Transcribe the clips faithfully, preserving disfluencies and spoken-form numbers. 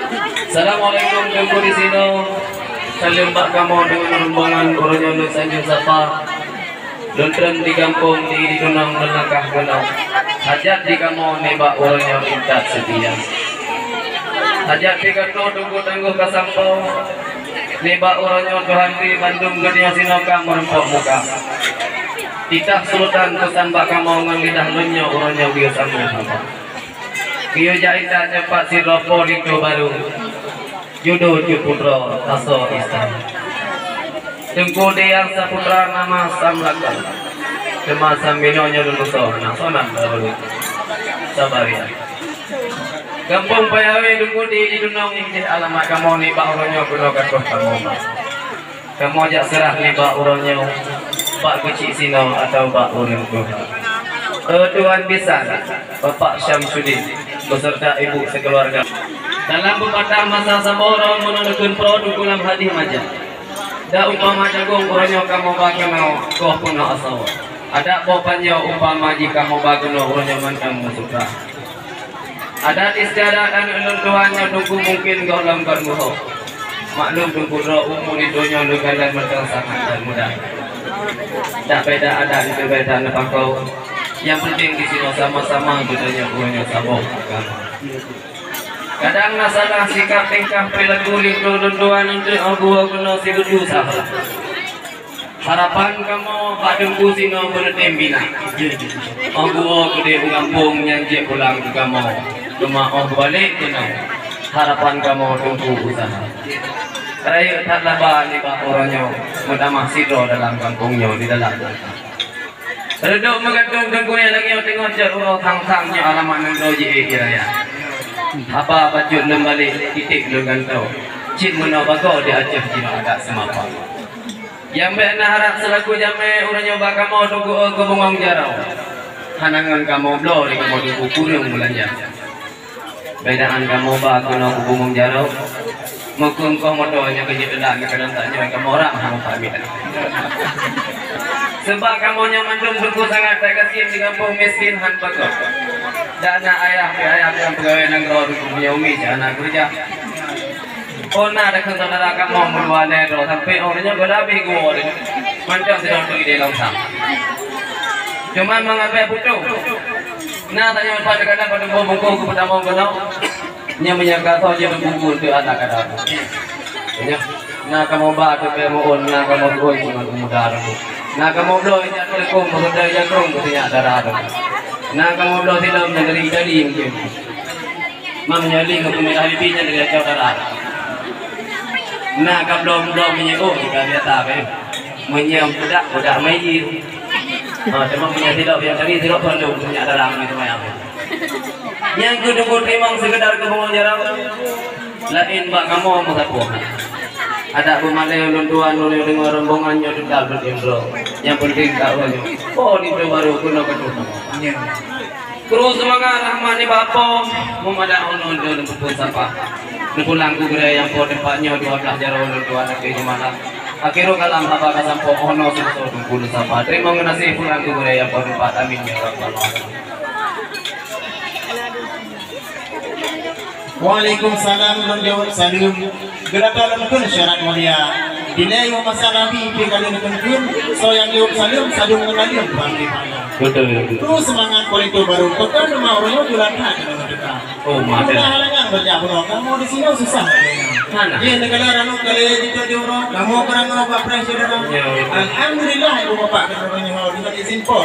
Assalamualaikum, Teungku di sinoe. Saleuem bak kamoe deungon rombongan, uroe nyoe lôn sanjong sapa. Lôn treun di gampông di, di Dunong lôn langkah keunoe. Hajat di kamoe nibak uroe nyoe intat seutia. Hajat di gatoe Teungku tanggoh kasampoe. Nibak uroe nyoe Tuhan bri bandum geutanyoe sinoe ka meureumpok muka. Titah sultan peusan bak kamoe ngon lidah lôn nyoe uroe nyoe geuyue sambông haba. Geuyue jak intat nyoe pat sidroe po linto barô. Judo Cut Putroe asoe Istana. Teungku Diang Saputra nama Sam Lakon. Teuma Sam binoe nyoe lôn tusoe, na soe nan baru. Sabar ya. Gampông Payawi Teungku di, di Dunong nyoe alamat kamoe nibak uroe nyoe keunoe ka troh kamoe. Kamoe jak seurah nibak uroe nyoe bak keuchik sinoe atawa bak ureueng tuha. Eh, Tuan Bisan, Bapak Syamsuddin, beserta ibu sekeluarga. Dalam pepatah masa saboh uroe meunan neukheun proe Teungku lam hadih maja. Da umpama jagong uroe nyoe kamoe ba keunoe goh peunoh asoe. Adak boh panjoe umpama jih kamoe ba keunoe uroe nyoe mantong meusutra. Adat istiadat aneuk lôn tuan nyoe Teungku mungken gohlom kon muhoe. Maklum Teungku droe umu di donya lôn galak mantong sangat dan mudah. Tak beda adat itu beda neupakau. Yang penting di sinoe sama-sama geutanyoe uroe nyoe saboh agama. Kadang na salah sikap tingkah perilaku linto lôn tuan untuk Allah guna sibeudôh salah. Harapan kamoe bak Teungku sinoe beuneutem bina. Oh geuwoe keudeh u gampông nyan jeuet pulang keu kamoe. Teuma oh geubalek keunoe, harapan kamoe Teungku useuha. Rayeuk that laba nibak uroe nyoe meutamah sidroe dalam gampông nyoe di dalam. Reudôk meugantung Teungku nyang lagèe nyoe teungoh jeuet uroe thang-thang nyoe alamat nanggroe jiék jiraya. Haba bacut lom balek titek lôn gantoe. Cit meunoe bagoe di Aceh jinoe adat seumapa. Nyang bèk na harab seulaku jamèe uroe nyoe bak kamoe Teungku, eh, keu bungong jaroe. Hana ngon kamoe bloe di kamoe Teungku kureueng beulanja. Bèk daan kamoe ba keunoe keu bungong jaroe. Meukeuengkoh moto nyang keu jiteudak ngon keunan tanyoe kamoe rab hana pamit. Seubab kamoe nyoe mandum Teungku sangat that gasien di gampông miskin han pagot. Dak na ayah pih ayah nyang peugawèe nanggroe Teungku, meunyoe umi cit hana keureuja. Oh na takheun syedara kamoe meudua lhèe droe sampoe oh nyoe geuda bih geuwoe teuh. Mantong sidroe teuk idéh lom sam. Cuma meungape putôh. Na tanyoe pat kadang padum boh bungkôh keu peutamong keunoe. Nyan meunyoe ka soe jeuet bungkôh teuh anak kadang. Nyan na kamoe ba teuh peuet meu'ôn, na kamoe tu'ôn ngon muda teuh. Na kamoe bloe nyan teuh kông, maksud jai jakrong keu sinyak dara teuh. Na kamoe bloe silom nyan dari Itali mungken. Mam nyoe li ngon peumita Habibi nyan dari Aceh Utara. Na ka blom-blom minyeuk oh, ka biasa beh. Meunyoe budak, budak main. Ha, teuma meunyoe sidok nyang tadi, sidok pondok, minyak dalam gitu, mayang. Nyang keu Teungku teurimong seukeudar keu bungong jaroe. Laén bak kamoe meusapoh. Adak beumalée ulôn tuan, ulôn deungoe rombongan nyoe teutab lôn imblo. Nyang penting ka ulôn. Oh, di barô keunoe ka tuh. Kru seumangat rahmat nibak Po, meumadan uneun lôn peuphon sapa. Neupulang keu gurée nyang po teumpat nyoe dua blaih jaroe lôn tuan lakée jeumalah. Akhirul kalam haba ka sampoe, oh noe seusoe Teungku lôn sapa. Teurimong geunaséh pulang keu gurée nyang po teumpat. Amin ya rabbal alamin. Waalaikumsalam, lôn jaweueb saleuem. Geulata lôn kheun syarat mulia. Dilée yoh masa Nabi pih ka lheueh neukheun-kheun, soe nyang jaweueb saleuem, sadum ngon naleueng bak pih pala. Betul, betul. Kru seumangat politik barô, peugah nama ureueng nyoe geulata keu lôn teuka. Oh, mudah halangan beurjak bunoe, kamoe di sinoe susah lagée nyan. Hana. Yeh, neugala ranub ka lheueh jiteubiet uroe, kamoe keurangoe bak preh syedara. Ya, betul. Alhamdulillah, ibu bapak keuneuk nyoe deungon izin Po.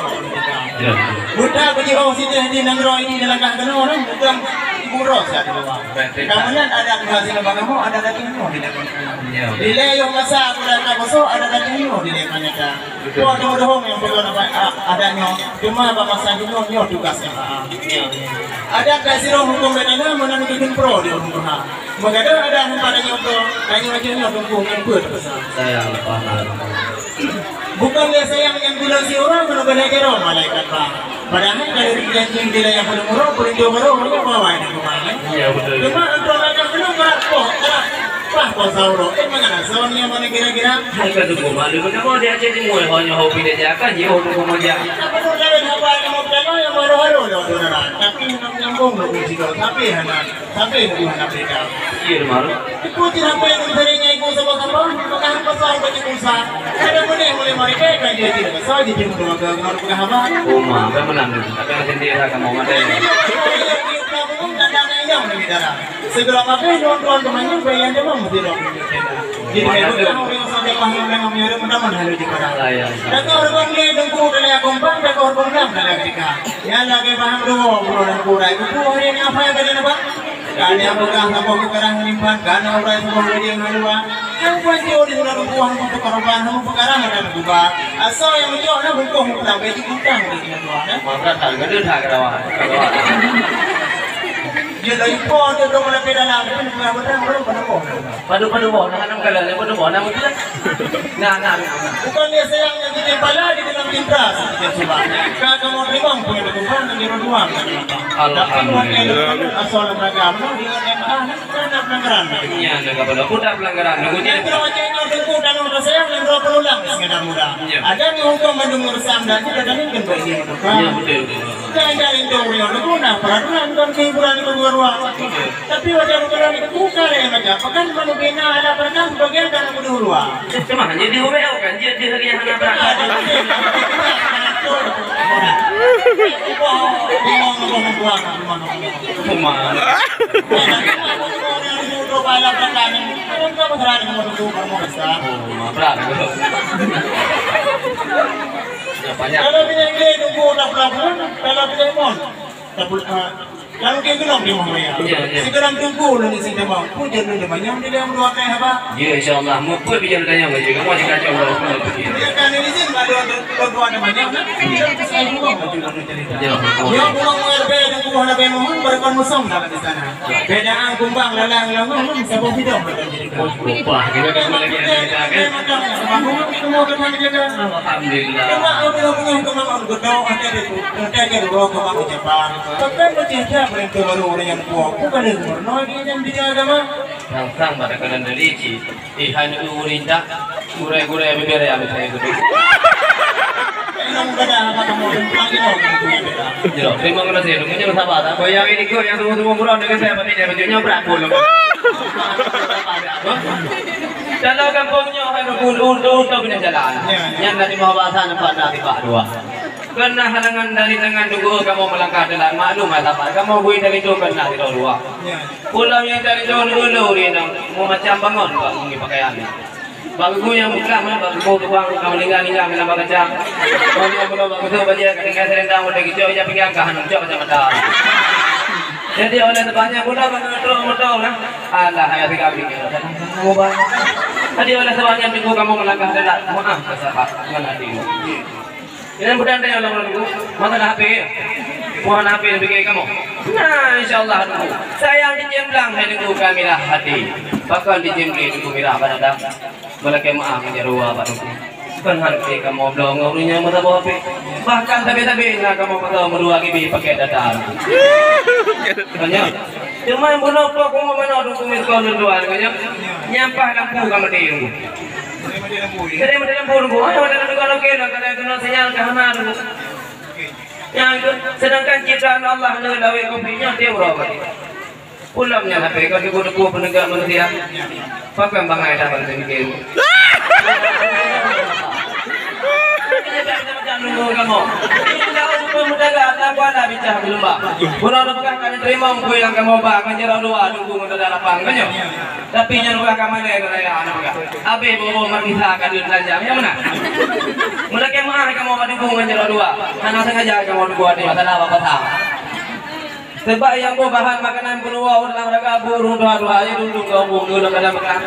Ya. Buta beujiôh sideh di nanggroe ini dilangkah keunoe, bukan ibu roh siat di luwa. Baik, baik. Kamoe nyan adat bahasa Minangkabau, adat datang nyoe di Lebanon. Ya. Dilée yoh masa bulan Agustus, adat datang nyoe di Lebanon. Betul. Poh dohong-dohong nyang peugah adat, a-, adat nyoe, cuma bak masa jinoe nyoe tugas M A A. Ya. Adat dan sirong hukum dan agama meunan geukheun pro di ureueng tuha. Meugadôh adat hana tanyoe pro, tanyoe aja nyoe tumpôh ngon peue teupeusah. Sayang, paham. Bukon lé sayang nyang gula siuroe keuneuk beuneuk jaroe malaikat ba. Padahai dari janji bila nyang padum uroe, peurintah baru, ureueng bawa di rumah, kan? Iya, betul. Cuma untuk langkah keunoe brat poh, brat pah poh sauro. Eh, mangana sawan nyang mana kira-kira? Hai ka tunggu malu, kenapa dia jadi muai hanya hobi dia jakan, jiôh tunggu manja. Apa tu kawin haba nyang mau pertama yang baru-baru dah, saudara? Tapi nyambung dulu, tapi hana. Sampai buku hana berita. Iya, Mar. Ibu tidak apa yang sering ngai ku sama-sama, maka hamba sah bagi pulsa. Ada boleh mulai mari ke kan dia tidak besar di tim dua ke Mar pegang haba. Oh, ma, apa menang tu? Apa yang sendiri lah kamu ada. Ini dia apa yang dia pernah bunuh dan ada yang lebih darah. Segera apa yang tuan-tuan temannya, bayi yang dia mau mesti dong. Jadi, orang yang sampai paham dengan menyuruh mudah-mudahan lebih parah. Lah, ya. Dah kau orang dia dengku dalam kompang, dah kau orang dalam ketika. Nyan lagèe bahang dua puluh dan kurang. Itu hari ni apa yang kena nampak? Kan yang pegang saboh keukarang menyimpan, kan orang saboh gading halua. Yang pancur di dalam buah untuk korban, untuk pekarang ada buka. Asal yang menjawab nak bungkuh untuk lambai di gudang di dalam buah, eh. Maka tak gede tak kerawa. Dia lagi pun dia belum ada pedalang, tapi bukan betul, belum pada pun. Padu-padu boh, nah, enam kali, padu boh, nah, betul. Nah, nah, nah, nah. Bukan dia sayang yang bikin pala di dalam pintas, dia suka. Kagak mau terima pun ada Tuhan dan dia berdoa. Tapi mau kayak Alhamdulillah. Asal beragam, no, dengan M A, nah, kan ada pelanggaran. Iya, ada kabar. Aku tak pelanggaran. Aku Yang tidak kira macam itu, dengku dan orang sayang dan dua pelulang, sekedar muda. Iya. Ada yang hukum mandum urusan dan tidak ada mungkin bagi hidup. Iya, betul, betul. Dan dari itu, yang dengku, nah, peraturan dan kehiburan itu dua ruang. Betul. Tapi wajar ukuran itu bukan yang macam pekan manusia ada pernah sebagian dalam gudang luar. Cuma hanya di U B O kan, dia, dia lagi yang hana berangkat. Cuma. Cuma. Kalau tidak boleh tunggu tak pernah pun, kalau tidak pun, tak pun, ah, Lalu dia gelong di Muhammad. Ya, ya. Sekarang tunggu lagi si Damang. Pujan lagi Damang. Yang dia yang dua kali apa? Ya, insya Allah. Muput bijan tanya baju. Kamu asyik kacau orang pun. Dia kan ini sih, ada dua, dua, dua Damang. Yang nak? Dia bisa juga baju lalu cerita. Ya, betul. Dia pulang mengerti dan buah Nabi Muhammad berkon musim dalam di sana. Beda ang kumbang lalang lalang saboh bidong. Wah, kita kan lagi ada kita kan. Alhamdulillah. Cuma aku punya kemauan gedong ada di Teuka jeuet uroe keu mak ucapan. Pakon meucéh-céh peurintah barô ureueng nyang puwoe, bukon lé gubunur lagèe nyan di agama. Sang-sang pada keunan dari cit. Eh, hai neu ureueng dak, gurèe-gurèe bibèe ami sayang geudu. Inong gada apa kamu? Jero, terima kasih. Nunggu nyang sabar. Tak goyang ini kok yang semua-semua murah dengan saya, tapi dia tunjuknya berat pun. Kalau gampang nyoe hai rukun untuk untuk kena jalan. Ya, ya. Nyan nanti mau bahasa nampak dah tiba dua. Keu na halangan dari tangan dua kamoe meulangkah teulat, maklum hai sapat kamoe bui dari tu keu na sidroe dua. Ya. Pulang nyang dari tu dulu rinong, meumacam bangon bak meungi pakaian. Bak geugu nyang bukam, bak geugu tukang ka meulingga-lingga meunan bak kaca. Bak geugu bak geugu bajèe ka tinggai seurendang, udah gicok ija pinggang ka hana cok kacamata. Jadi oleh sebab nyan, budak bak geutrok moto nah. Alah, ayah tiga pikir. Jadi oleh sebab nyan, minggu kamoe meulangkah teulat, maaf keu sapat ngon até. Ini bukan tanya orang dulu. Mana ada H P? Bukan H P yang bikin kamu. Nah, insya Allah dulu. Sayang di jemblang saya dulu kami lah hati. Bahkan di jemblang dulu mirah pada dah. Boleh ke maaf menyeru apa tu? Bukan hati kamu belum ngurusnya mata bawa H P. Bahkan tapi-tapi nak kamu betul berdua gibi pakai data. Tanya. Cuma bunoe po kumu manoe dukung miskol dua-dua nyoe. Nyampah lampu ka mati nunggu. Jadi mati lampu nunggu. Oh, mati lampu nunggu. Oke, nak kena kena sinyal ka hana nunggu. Yang itu, sedangkan ciptaan Allah neu lawét kopi nyoe tiap uroe mati. Pulang nyan H P ka debu-debu peunegak manusia. Pakon bangai dah bantu mikir. Nunggu kamu. Ini jauh untuk menjaga, tak kuat dah bincang di lembah. Bunoe lepas kami terima ungkui yang kamu ba, kan jarak dua, dukung untuk dalam lapang, kan, nyoe? Tapi nyan ulah ka malèe raya aneuk peugah. Abéh boh-boh markisa ka deuh lanjang, nyang meunan. Meulakèe meu'ah kamoe ka dukung ngon jaroe dua. Hana sengaja kamoe dukung di masalah bak pasang. Sebab nyang boh bahan makanan peunuwoe ureueng lam raga bu ureueng tuha-tuha, ya duduk keu bu ureueng lam badan meu'ah.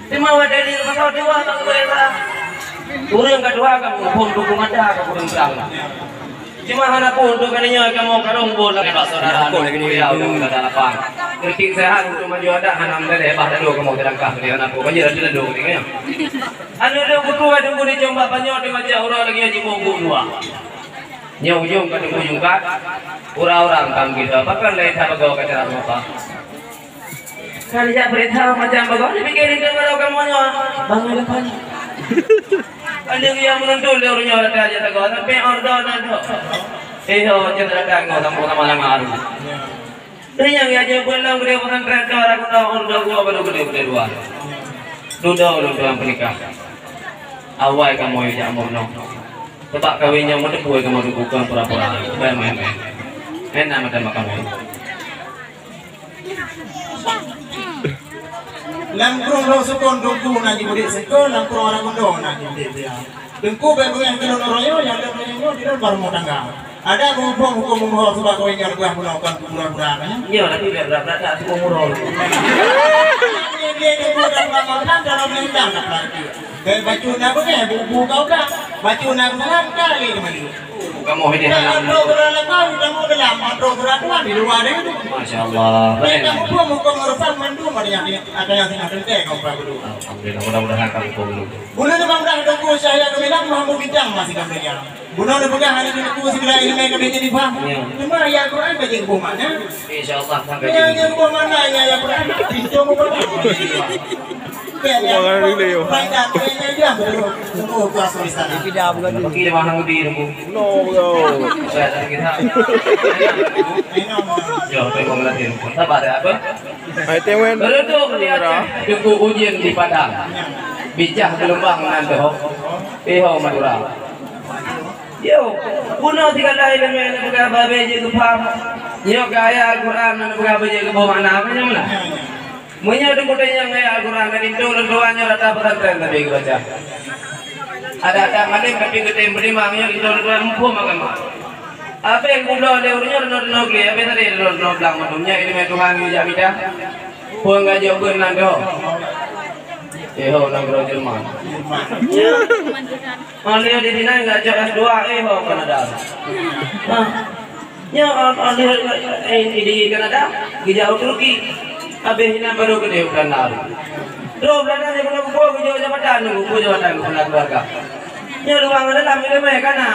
Teuma watèe di pasal dua ka ureueng tuha. Ureueng ka tuha ka muphom dukung mata ka ureueng trang. Cuma hana pun tu kali nyoe kamoe karong bol lagi bak saudara. Aku lagi ni. Ya, udah, udah lapang. Kritik sehat untuk maju ada hana mendalih bah lalu kamoe terangkah di hana pun. Banjir ada lalu ni kan. Anu dia butuh ada pun dicomba banyak di macam orang lagi yang jibong dua. Nya ujung ka tunggu jungkat. Orang-orang kam kita. Bahkan lain tak bawa kata apa. Kan jak berita macam bagus dipikir itu kalau kamu nyoe. Bangun depan. Ada yang menonton dia orang nyoe ada aja tak sampai order dan tu. Eh, oh, dia datang kau sama-sama lama hari. Teunyang ya jeuet beuet lom keudeh pesantren, dua ratus tahun, dua gua baru keudeh, keudeh dua. Dudoe ulôn tuan peunikah. Awai kamoe jak meurunoe. Teubak kawin nyoe meuteupue kamoe teungku, kon pura-pura. Bai main-main. Main na mata kamoe. Lam krueng Lhoksukon Teungku na jimudik siko, lam krueng Orang Gundoe na jimudik dia. Teungku bèk beungèh keu lôn uroe nyoe, nyang lôn uroe nyoe di lôn baru rumoh tangga. Ada muphom huköm Allah subhanahu wa taala, bunoe kon pura-pura nyan. Nyoe tapi bèk brat-brat tak huköm uroe. Dia Teungku dan Bang Abang dalam lintang nak lagi. Bèk bacut na beungèh, bu-bu kau dah. Bacut na beungèh, kali kembali. Kamoe ini. Nah, anak. Untuk berlaku, kamu dalam, untuk beraturan di luar itu. Masya Allah. Mereka muphom huköm Allah mandum ada yang, ada yang tengah tentang kau Pak Guru. Alhamdulillah, mudah-mudahan kami pun. Bulan Ramadan Teungku Syahya Gemilang Mahmud Bintang masih kami ya. Bunoe neupeugah hana jeuet ku sigohlom ileumèe ka bèk jadi paham. Ya. Teuma ayat Quran ka jeuet geuboh makna. Insya Allah, akan ka jeuet. Ya, jeuet geuboh makna, ya, ayat Quran. Pintu muka. Orang ni dia. Baik, dan saya dia betul. Tunggu kuasa di sana. Bagi dia mahang di rumah. No, no. Saya tak kira. Minum. Ya, saya mau ngelatih. Sabar ya, apa? Hai, Tewen. Reudôk di Aceh, teungku ujeuen di Padang. Bijah geulumbang nan teuhok, iho Madura. Yo, bunoe sigohlom ileumèe neupeugah babé jeuet geupaham. Nyoe ka ayat Al-Quran neupeugah babé jeuet geuboh makna, apa nyoe meunan? Meunyoe teungku tanyong ayat Al-Quran, dan itu leutuan nyoe rata pesantren tapi geubaca. Ada-ada malém tapi geutem beulimang nyoe itu leutuan muphom agama. Abéh geuloe lé ureueng nyoe, reunoe-reunoe glé, abéh tadi reunoe-reunoe blang mandum nyan ileumèe Tuhan geujak mita. Peue gajok beuet nan doh. Eh, ho, nanggroe Jerman. Oh, lé di sinan gajok S dua, eh, ho, Kanada. Hah. Nyoe, oh, oh, lé, eh, di Kanada, geujak u Turki. Abéh sinan baru keudéh u Belanda. Troh Belanda nyoe keuneuk geuboh geujok jabatan, geuboh jabatan keupada keuluwarga. Nyoe ruang dalam ileumèe ka na.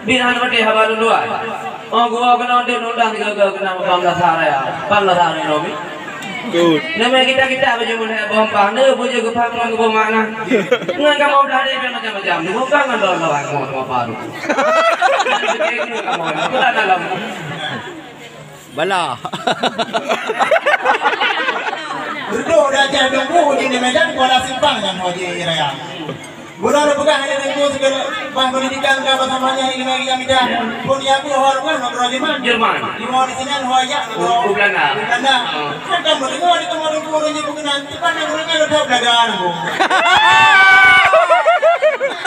Biet hana patéh haba lôn tuan. Oh, geuwoe keunoe deuh undang sigoe-goe keunan bang dasar ya. Bang dasar nyoe mi. Good. Nama kita-kita baju mana boh pang deuh, baju geupang ngon geuboh makna. Ngon kamoe dah ada macam-macam. Bukan ngon lôn lawak kamoe sama paru. Kamoe, apa dah dalam? Bala. Reudôk di Aceh Teungku, uji di Medan, Kuala Simpang nyang uji raya. Guna neupeugah hana teungku segala bah pendidikan ka bahasa Melayu di negeri Amerika. Pun ya aku orang kan negeri Jerman. Jerman. Di mana di sini orang ya negeri Belanda. Belanda. Ah. Kan kamu dengar di tempat teungku orang Jepun kena, cepat yang orang kan udah belajar. Kamu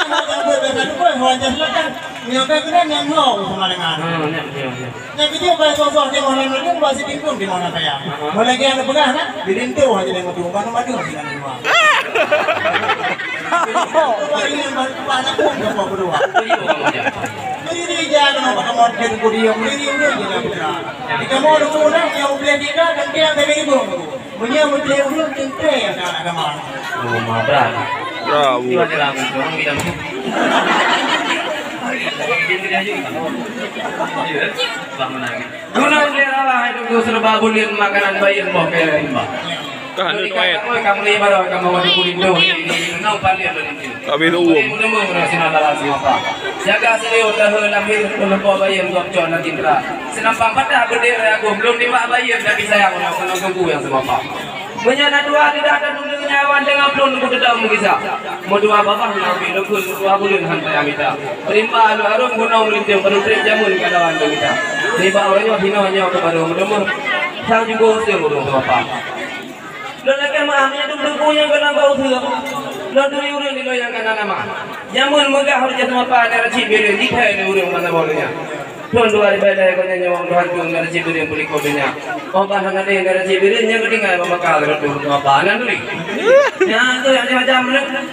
jangan buat bahasa Jepun, orang Jepun kan. Nyoe ka keunan nyang nyoe sama dengan. Ah, nyoe, nyoe, nyoe. Nyang keujeuet bak soe-soe timoh lam ladum, bak sipingkun timoh lam kayang. Ah. Meulagèe nyang neupeugah na, di linto hana lé meutueng, bak madu hana lé meutueng. Bak ringan, bak, bak aneuk pun gampông keudua. Jadi, dia kena pakai model kudiang, diri dia je nak putra. Di kamoe dulu na, nyang boleh tiga, dan dia kena ibu. Meunyoe meuteumé ureueng teuntèe akan agama. Oh, ma brat. Bravo. Cuba jalan, orang bilang. Guna lé Allah hai teungku serba buleuen makanan bayeuen boh keu rimba. Ka hana tuet. Kamoe ka meuli baroe kamoe di kulinto. Nang paling. Habis tu uum. Jaga seuliu tahe lahé, leupah bayeuen gop con lam cinta. Seulampang patah beudé raya gom, lôn nibak bayeuen tapi sayang nyoe keunoe teungku nyang seumapa. Meunyoe na dua lidah dan dulu nyawa deungon plon teungku teudong meugisa. Meudua babah nyang ambi lôn kheun meudua buleuen han payah mita. Rimba alu arung gunong meulinteng baru trép jameun ka lawan lôn mita. Nibak uroe nyoe hinoe nyoe keu baru meudeumeue. Sang juga useueng ureueng seumapa. Lôn lakèe meu'ah meunyoe dum teungku nyang keunan bak useue. Lôn turi ureueng di luwa nyang kana nama. Jameun meugah ureueng seumapa na racit bireuen jithèe lé ureueng masa boh donya. Thôn dua ribèe lhèe gobnyan nyawöng Tuhan keu na racit bireuen peulikot donya. Oh, ban hana deh na racit bireuen nyang geutinggai bak Mekah lé Rasul seumapa nan turi. Nyan tu nyang macam-macam.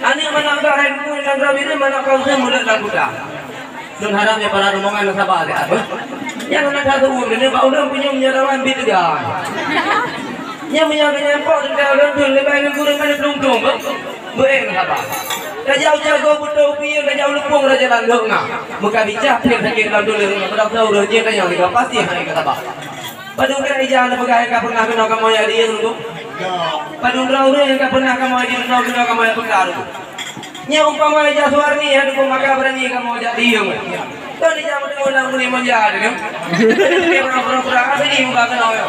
Aneuk manok gah hai teungku nanggroe bireuen manok ka useue mulod lam kuta. Lôn harap nyoe para rombongan saba siat beuh. Nyang hana that seuuem, nyoe bak ulôn punyueng nyoe lawan bit teuga. Nyoe meunyoe keu nyan pok teuntèe ulôn dun leubeh ngon gurèe meunan plueng-plueng beuh. Beuh, eh, saba. Tajak u Cago beutôi u Piyeu, tajak u Leupông raja landok na. Meuka bicah pih sakét lam tuleueng, beudôh ureueng jih tanyong lé pasti hai ka saba. Padum droe ija neupeugah ka peunah keunoe kamoe jak diyeueng tu. Padum droe ureueng ka peunah kamoe jinoe keunoe kamoe jak peuka tu. Nyoe umpama ija Suwarni, hai teungku, maka beurani kamoe jak diyeueng. Kan dijak meuteumé lam meunan manja tu kan. Jadi pura-pura hana jadi muka keunoe.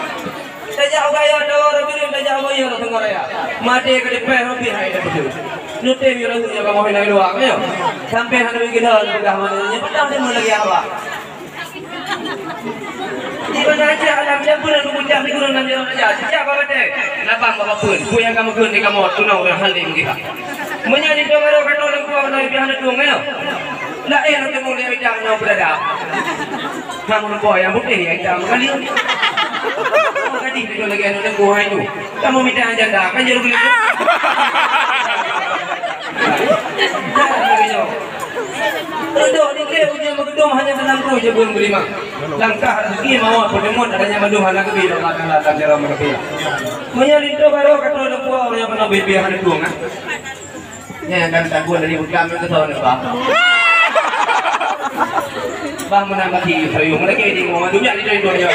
Tajak u Gayo Towo Rabirin, tajak u Gayo Towo Raya. Maté ka dipéh, habéh hai dah beutôi. Nutem yue rahu nyang kamoe hina luwa, nyo. Sampai hana lagèe dah, peugah mana nyo, peugah deungon lagèe awak. Di mana aja alam jampur dan bujang di gurun dan jalan raja. Sejak bak batèe, labang bak papeuen. Peue nyang kamoe kheun di kamoe, tunong ureueng halim geuh. Meunyoe di Towo Raya ka teurimong, na pih hana tueng, nyo. Laén ureueng tueng lé bidang nyoe beudada. Kamoe nampak nyang putéh nyang itam kali. Kamoe gadih di lagèe aneuk teungku hai tu. Kamoe mita nyang janda, kan jeuet keu leueh. Reudok di glé ujeuen meugeudong hana seunang tu jabeueng geulimang. Langkah rezeki mawöt peuteumuan adanya mandum hana geubi Allah Taala dan jaroe manusia. Meunyoe linto barô ka troh leumpua ureueng nyang peunoh bit-bit hana tueng, ah. Nyan kan takut dari bekam itu tahun apa? Bang menang kaki sayung lagi di rumah tu nyak di donya.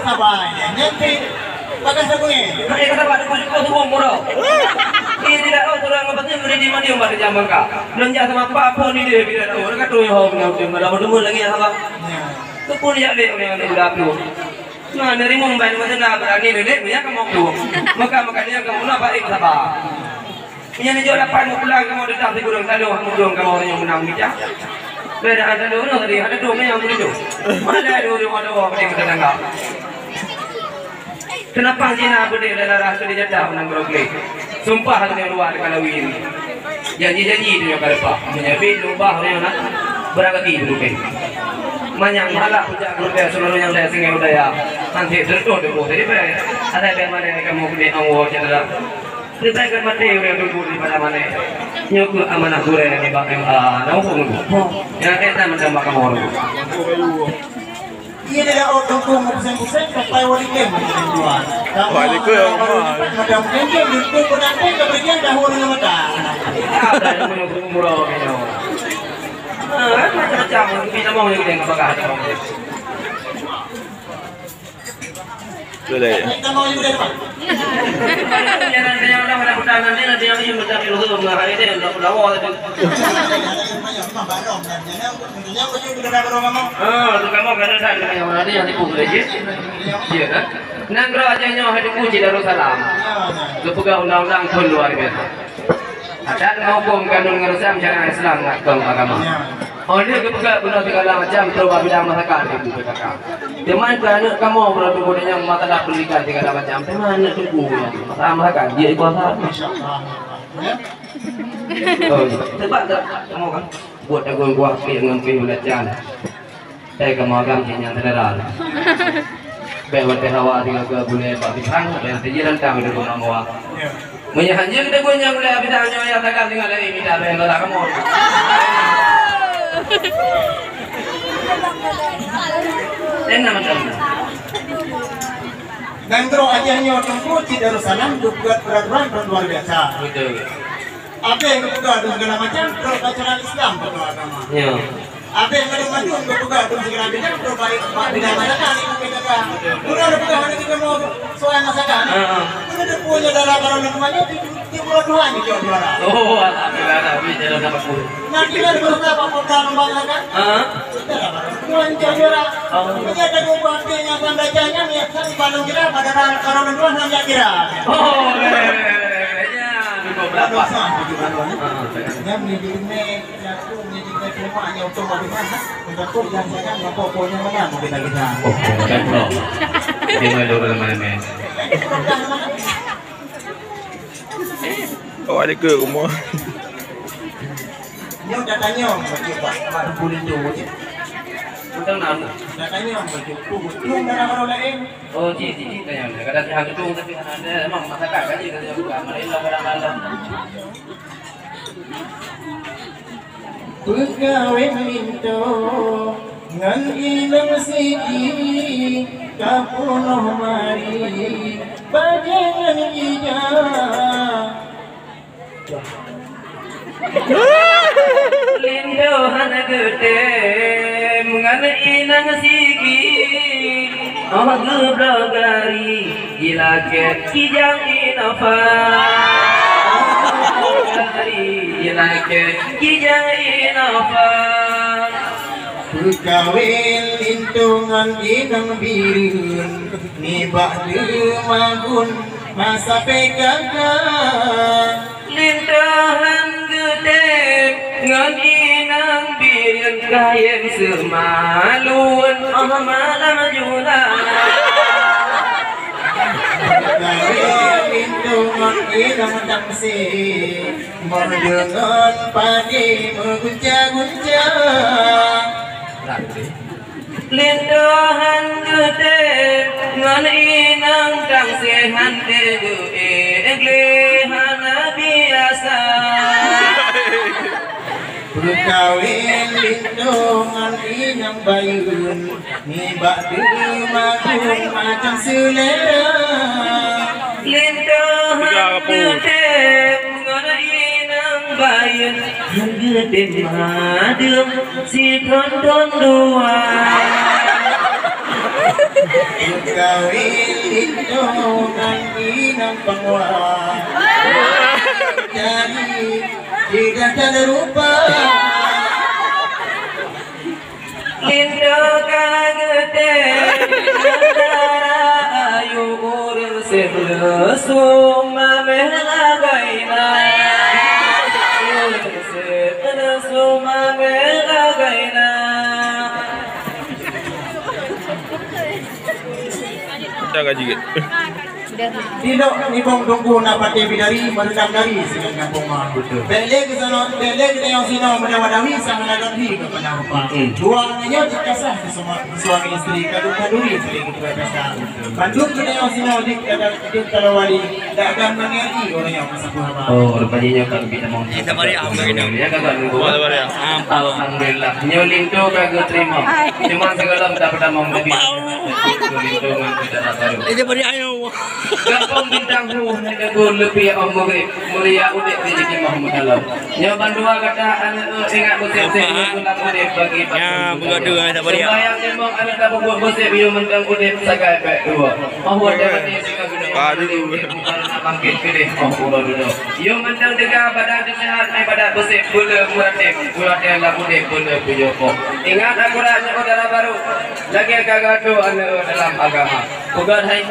Sabar, nyan ti pakai sabu ni. Hai kata Pak Teguh, Teguh, Teguh, murah. Ini tidak tahu orang apa tu beri di mana yang pada zaman kah. Belanja sama apa pun ni dia bila tahu. Orang kata, "Oh, yang hau punya, punya, dah bertemu lagi ya, sabar." Ya. Tu pun jak dek orang yang dah tu. Nah, nerima umbai masa dah berani dek, punya kamu tu. Maka, maka dia kamu nak baik sabar. Meunyoe neujok lapan meupulang kamoe, teutap sikureueng taloh mudong kamoe ureueng nyang meunang mita. Beda taloh nyoe tadi, hana dong nyang meunang. Mana ada ureueng ada wong pada tetangga. Kenapa Cina beudeh dan darah tu dijatah meunang beureugleh? Sumpah tu nyang luwa dekat lawi ni. Janji-janji tu nyang ka leupah. Meunyoe bit ubah ureueng nyang na beurangkati beureugleh. Manyang malah pujak geureuntée seluruh nyang dari Sungai Udaya. Nanti tertutup tu tadi bai. Ada bai mana kamoe keuneuk anggô cedera. Teutai ka maté ureueng teungku di padang malée. Nyoe keuh amanah gurée nibak M A. Na hukôm teungku. Nyang keunan macam bak kamoe teungku. Iya dah ot teungku pusing-pusing sampai wali kem macam tuan. Wali kem, ya Allah. Macam kem kem di tu penanti ke bagian dahulu dengan mata. Ada yang punya umur awak ni. Ah, macam-macam. Kita mau ni kita enggak bagah. Boleh. Ah, tu kamu kena dah yang mana yang tipu boleh je. Ya kan? Nanggroe aja nyoe hai Teungku cit Darussalam. Geupeugah undang-undang pun luar biasa. Adat ngon hukôm kanun ngon reusam syariat Islam ngon agama. Oh lheueh geupeugah bunoe sigala macam trok bak bidang masyarakat di P K K. Teuma keu aneuk kamoe bunoe teungku nyang masalah pendidikan sigala macam. Teuma aneuk teungku nyang masalah masyarakat dia ikuasa. Oh, sebab tak kamoe kan buat dagon buah pih ngon pih belacan. Eh, kamoe agam cit nyang syedara. Bèk watèe hawa tinggai keu bunoe bak pisang, bèk watèe jih rantang di rumah moa. Meunyoe hana kita guna gulai pisang nyoe ya tagal tinggal dari minta bèk lala kamoe. Enak macam. Dan kalau aja nyoe teungku cit Darussalam buat peraturan luar biasa. Betul. Abéh geupeugah dong segala macam, trok acara Islam, trok agama. Ya. Abéh mandum-mandum geupeugah dong segala bidang, trok baik bak bidang masyarakat, ikut P K K. Guna geupeugah hana kita mau soal masyarakat. Ha, ha. Guna depan punya dalam barang lingkungan ni, di, di pulau Tuhan ni jawab juara. Oh, alhamdulillah, dah habis jalan dapat pun. Nah, kita ada berusaha Pak Kota membangunkan. Ha, ha. Kita dapat Tuhan jawab juara. Oh. Kita ada gubah hati yang pandai jangan, ya, kan, di Bandung kita, pada barang lingkungan hanya kira. Oh, ya, ya, ya, ya, ya. Dua belas. Yang ni di dunia, yang tu ni di dunia, cuma hanya untuk bagaimana? Untuk tu jangan-jangan bapak punya mana mungkin lagi dah. Oh, bukan bro. Dia main dulu main-main. Oh, ada ke rumah? Nyoe dah tanyong bak Pak, Pak Teungku Linto je. Bukan nama. Dah tanyong bak Teungku, Teungku dalam orang lain. Oh, ji, ji, ji, tanyong. Kadang-kadang hang gedung tapi hana ada, memang masyarakat kan ji, kadang bukan. Mari lah kadang-kadang. Peukawén linto ngon inong siki ka peunoh mari bajée ngon ija. Linto hana geutem ngon inong siki, oh geubloe gari. Jilakée kijang Innova. Jilakée kijang Innova. Peukawen linto ngon inong Bireuen nibak Teumagun masa P K K. Linto han geutem ngon inong Bireuen kayém seumaluen óh malam Jumat. Peukawen linto ngon inong Tamsé, meudeungon padé meugunca-gunca. Linto han geutem ngon inong Tamsé han geuék lé hana biasa. Peukawen linto ngon inong Bayeuen nibak Teumagun macam seulera. Linto han geutem ngon inong Bayeuen han geutem madeueng sithon-thon dua. Peukawen linto ngon inong Panguwa jadi tidak ada rupa. Linto ka geutem antara ayu ureueng seb leusung mameh lagai na. Ureueng seb leusung mameh lagai na. Kita gaji ke? Tinok nibong tungku na paté bidari, meurendam dari singoh gampông ma. Betul. Bèk lé keunoe, bèk lé keunoe sinoe meudawa-dawi sama lagat hi keu pandang rupa. Hmm. Dua nyoe cit kasah keu suami istri, kadun khanduri saléng keupeue pesta. Bandum keunoe sinoe jeuet ka, jeuet ka lôn wali, dak akan meungerti ureueng nyoe meusapeue haba. Oh, rupanya nyoe ka leubeh tamong. Ya, ka, ka, ka. Alhamdulillah. Nyoe linto ka geuteurimong. Cuma sigohlom tapeutamong leubeh. Linto ngon kita baru. Gampông Bintang Hu, Negeri Leupie, oh, Maghrib. Mulia udép di Jeki Muhammad Alam. Nyoe bandua gata aneuk, eh, ingat beusép-sép nyoe tulang udép bagi. Ya, beugadu, eh, tak boleh. Sembahyang limong aneuk tapeubuet beusép, yue mantong udép sagai bèk tuwoe. Oh, watèe mati singoh geuneuk. Baru. Bangkit keudeh, oh, uroe dudoe. Yue mantong teuga badan teusehat, ibadat beusép, beuleu meuratéb, meuratéb lam udép, beuleu pujoe Po. Ingat akurat nyoe dara barô, lagèe ka geuatô aneuk dalam agama. Peugah hai